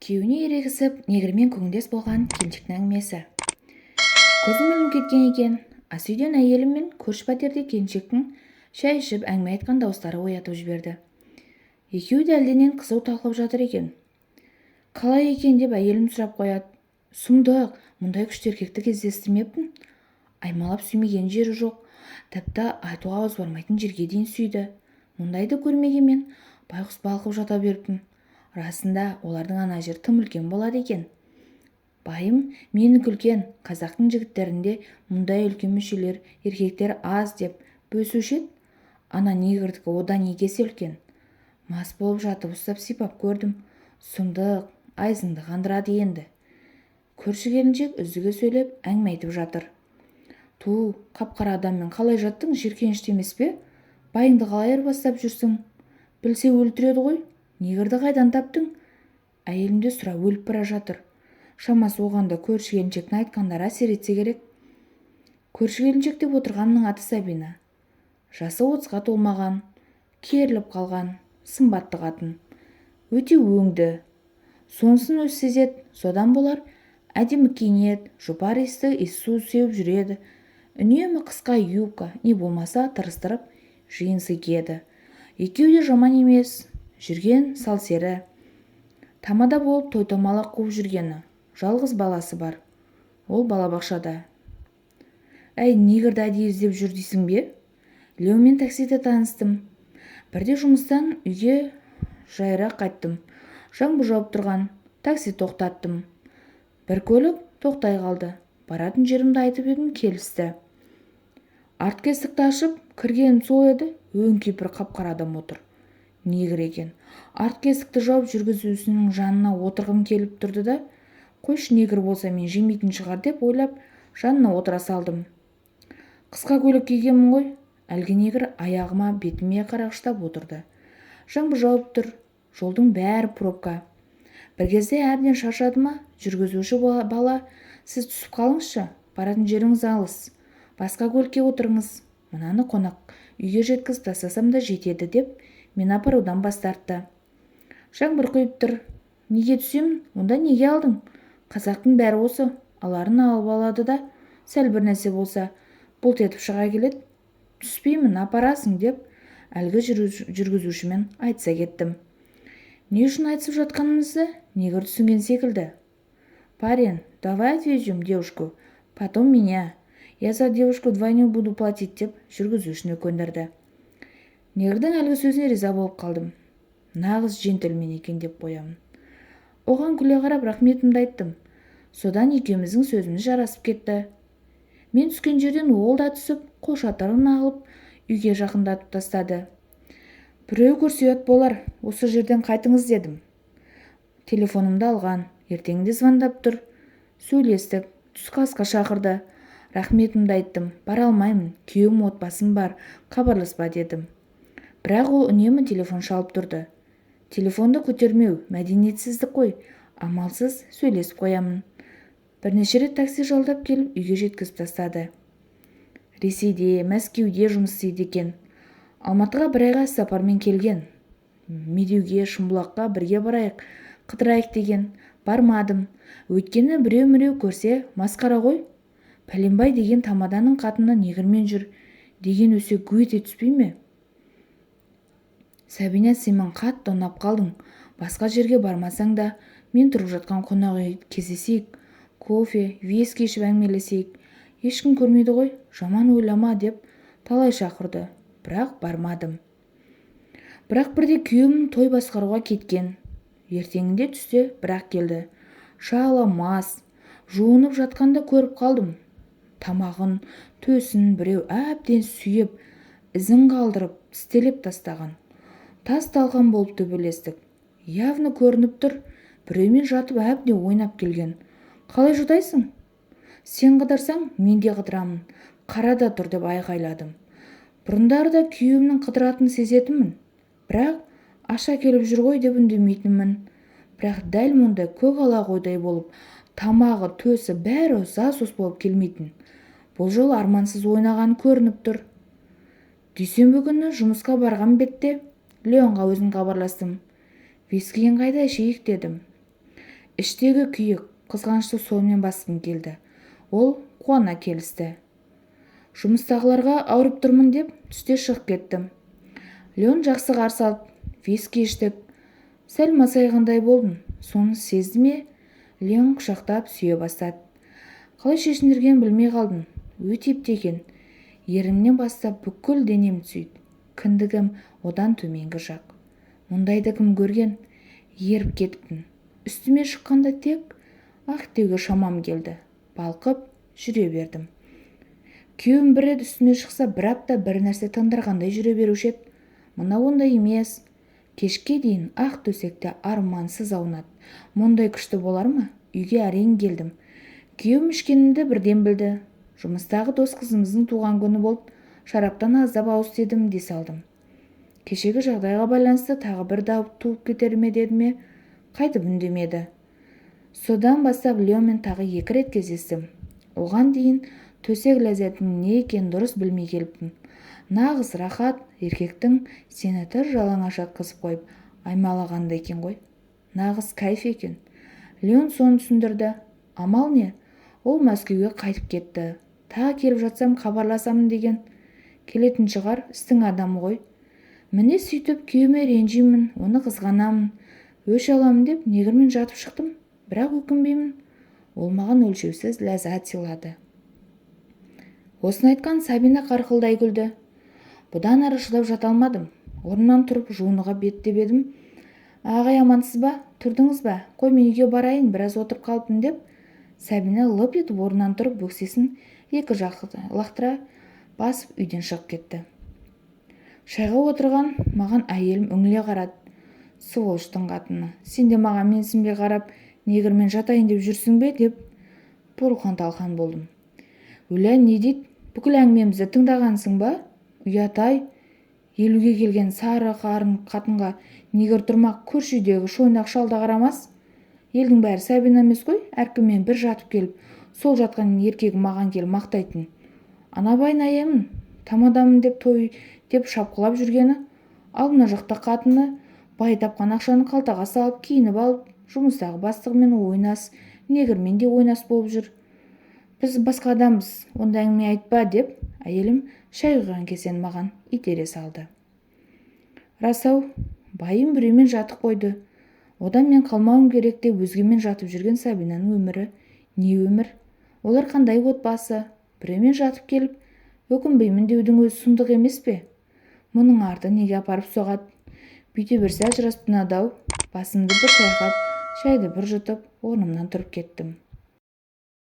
Күйеуіне ерегісіп, негрмен көңілдес болған келіншектің әңгімесі. Көзім ілініп кеткен екен. Ас үйден әйелім мен көрші пәтерде келіншектің шай ішіп, әңгіме айтқан дауыстары оятып жіберді. Екеуі де әлденені қызу талқылап жатыр екен. Қалай екен деп әйелім сұрап қояды. Сұмдық, мұндай күшті еркекті кездестірмеппін. Аймалап сүймеген жері жоқ. Тіпті айтуға ауыз бармайтын жерге дейін сүйді. Мұндайды көрмеген мен байғұс балқып жата беріппін. Расында, олардың ана жері тым үлкен болады екен. Байым менікі үлкен, қазақтың жігіттерінде мұндай үлкен мүшелер еркектер аз деп бөсуші еді. Ана негрдікі одан екі есе үлкен. Мас болып жатып ұстап сипап көрдім. Сұмдық, айызыңды қандырады енді. Көрші келіншек үздіге сөйлеп, әңгіме айтып жатыр. Ту, қап-қара адаммен қалай жаттың, жиіркенішті емес пе? Байыңды қалай айырбастап жүрсің? Білсе, өлтіреді ғой. Негрді қайдан таптың? Әйелім де сұрап өліп бара жатыр. Шамасы, оған да көрші келіншектің айтқандары әсер етсе керек. Көрші келіншек деп отырғанымның аты Сабина. Жасы 30-ға толмаған, керіліп қалған, сымбатты қатын. Өте өңді. Сонысын өзі сезеді, содан болар, әдемі киінеді, жұпар иісті иіссу сеуіп жүреді. Үнемі қысқа юбка, не болмаса тырыстырып джинсы киеді. Екеуі де жаман емес, жүрген сал сері. Тамада болып той томалақ қуып жүргені. Жалғыз баласы бар. Ол балабақшада. Әй, негрді әдейі іздеп жүр дейсің бе? Леомен таксиде таныстым. Бірде жұмыстан үйге жайырақ қайттым. Жаңбыр жауып тұрған. Такси тоқтаттым. Бір көлік тоқтай қалды. Баратын жерімді айтып едім, келісті. Артқы есікті ашып, кіргенім сол еді, өңкей бір қап-қара адам отыр. Негр екен. Артқы есікті жауып, жүргізушінің жанына отырғым келіп тұрды да, қойшы, негр болса, мен жемейтін шығар деп ойлап, жанына отыра салдым. Қысқа көйлек кигенмін ғой. Әлгі негр аяғыма, бетіме қарағыштап отырды. Жаңбыр жауып тұр, жолдың бәрі пробка. Бір кезде әбден шаршады ма, жүргізуші бала: «Сіз түсіп қалыңызшы, баратын жеріңіз алыс, басқа көлікке отырыңыз, мынаны қонақ үйге жеткізіп тастасам да жетеді», – деп, мені апарудан бас тартты. Жаңбыр құйып тұр. Неге түсемін онда, неге алдың? Қазақтың бәрі осы, аларын алып алады да, сәл бір нәрсе болса, бұлт етіп шыға келеді. Түспеймін, апарасың деп, әлгі жүргізушімен айтыса кеттім. Не үшін айтысып жатқанымызды негр түсінген секілді. «Парень, давай отвезем девушку, потом меня. Я за девушку двойную буду платить», – деп жүргізушіні көндірді. Негрдің әлгі сөзіне риза болып қалдым. Нағыз джентльмен екен деп қоямын. Оған күле қарап, рахметімді айттым. Содан екеуміздің сөзіміз жарасып кетті. Мен түскен жерден ол да түсіп, қолшатырын алып, үйге жақындатып тастады. Біреу көрсе, ұят болар, осы жерден қайтыңыз дедім. Телефонымды алған, ертеңінде звондап тұр. Сөйлестік, түскі асқа шақырды. Рахметімді айттым, бара алмаймын, күйеуім, отбасым бар, хабарласпа дедім. Бірақ ол үнемі телефон шалып тұрды. Телефонды көтермеу мәдениетсіздік қой, амалсыз сөйлесіп қоямын. Бірнеше рет такси жалдап келіп, үйге жеткізіп тастады. Ресейде, Мәскеуде жұмыс істейді екен. Алматыға бір айға іссапармен келген. Медеуге, Шымбұлаққа бірге барайық, қыдырайық деген. Бармадым, өйткені біреу-міреу көрсе, масқара ғой. Пәленбай деген тамаданың қатыны негрмен жүр деген өсек гу ете түспей ме? Сабина, сен маған қатты ұнап қалдың. Басқа жерге бармасаң да, мен тұрып жатқан қонақ үйде кездесейік. Кофе, виски ішіп әңгімелесейік. Ешкім көрмейді ғой, жаман ойлама деп талай шақырды, бірақ бармадым. Бірақ бірде күйеуім той басқаруға кеткен. Ертеңінде түсте бірақ келді. Шала мас, жуынып жатқанда көріп қалдым. Тамағын, төсін біреу әбден сүйіп, ізін қалдырып, тістелеп тастаған. Тас талқан болып төбелестік. Явно көрініп тұр, біреумен жатып, әбден ойнап келген. Қалай шыдайсың? Сен қыдырсаң, мен де қыдырамын, қара да тұр деп айғайладым. Бұрындары да күйеуімнің қыдыратынын сезетінмін, бірақ аша келіп жүр ғой деп үндемейтінмін. Бірақ дәл мұндай көк ала қойдай болып, тамағы, төсі, бәрі засос болып келмейтін. Бұл жолы армансыз ойнағаны көрініп тұр. Дүйсенбі күні жұмысқа барған бетте Леонға өзім хабарластым. Вискиің қайда, ішейік дедім. Іштегі күйік, қызғанышты сонымен басқым келді. Ол қуана келісті. Жұмыстағыларға ауырып тұрмын деп түсте шығып кеттім. Леон жақсы қарсы алып, виски іштік. Сәл масайғандай болдым. Соны сезді ме? Леон құшақтап сүйе бастады. Қалай шешіндіргенін білмей қалдым. Өте епті екен. Ерімнен бастап бүкіл денем сүйді. Кіндігім одан төменгі жақ. Мұндайды кім көрген? Еріп кетіппін. Үстіме шыққанда тек ақ деуге шамам келді. Балқып жүре бердім. Күйеуім бір рет үстіме шықса, бір апта бір нәрсе тындырғандай жүре беруші еді. Мына ондай емес. Кешке дейін ақ төсекте армансыз аунады. Мұндай күшті болар ма? Үйге әрең келдім. Күйеуім ішкенімді бірден білді. Жұмыстағы дос қызымыздың туған күні болып, шараптан аздап ауыз тидім дей салдым. Кешегі жағдайға байланысты тағы бір дау туып кетер ме деді ме, қайтып үндемеді. Содан бастап Леонмен тағы 2 рет кездестім. Оған дейін төсек ләззатінің не екенін дұрыс білмей келіппін. Нағыз рахат еркектің сені тыр жалаңаш жатқызып қойып аймалағанда екен ғой. Нағыз кайф екен. Леон соны түсіндірді. Амал не? Ол Мәскеуге қайтып кетті. Тағы келіп жатсам хабарласамын деген. Келетін шығар, істің адамы ғой. Міне сөйтіп күйеуіме ренжимін, оны қызғанамын, өш аламын деп негрмен жатып шықтым. Бірақ өкінбеймін. Ол маған өлшеусіз ләззат сыйлады. Осыны айтқан Сабина қарқылдай күлді. Бұдан ары шыдап жата алмадым. Орнымнан тұрып жуынуға беттеп едім. Ағай, амансыз ба? Тұрдыңыз ба? Қой, мен үйге барайын, біраз отырып қалыппын деп Сабина лып етіп орнынан тұрып бөксесін екі жақты лақтыра басып үйден шығып кетті. Шайға отырған маған әйелім үңіле қарады. Сволочтың қатыны, сен де маған менсінбей қарап, негрмен жатайын деп жүрсің бе деп бұлқан-талқан болдым. Өлә, не дейді? Бүкіл әңгімемізді тыңдағансың ба? Ұят-ай, 50-ге келген сары қарын қатынға негр тұрмақ көрші үйдегі шойнақ шал да қарамас. Елдің бәрі Сабина емес қой, әркіммен бір жатып келіп, сол жатқан еркегі маған келіп мақтайтын. Анабайын аяймын, тамадамын деп той деп шапқылап жүргені, ал мына жақта қатыны бай тапқан ақшаны қалтаға салып, киініп алып, жұмыстағы бастығымен ойнас, негрмен де ойнас болып жүр. Біз басқа адамбыз, онда әңгіме айтпа деп әйелім шай құйған кесені маған итере салды. Рас-ау, байым біреумен жатып қойды. Одан мен қалмауым керек деп өзгемен жатып жүрген Сабинаның өмірі не өмір? Олар қандай отбасы? Біреумен жатып келіп, өкінбеймін деудің өзі сұмдық емес пе? Мұның арты неге апарып соғады? Бүйте берсе ажырасып тынады-ау. Басымды бір шайқап, шайды бір жұтып, орнымнан тұрып кеттім.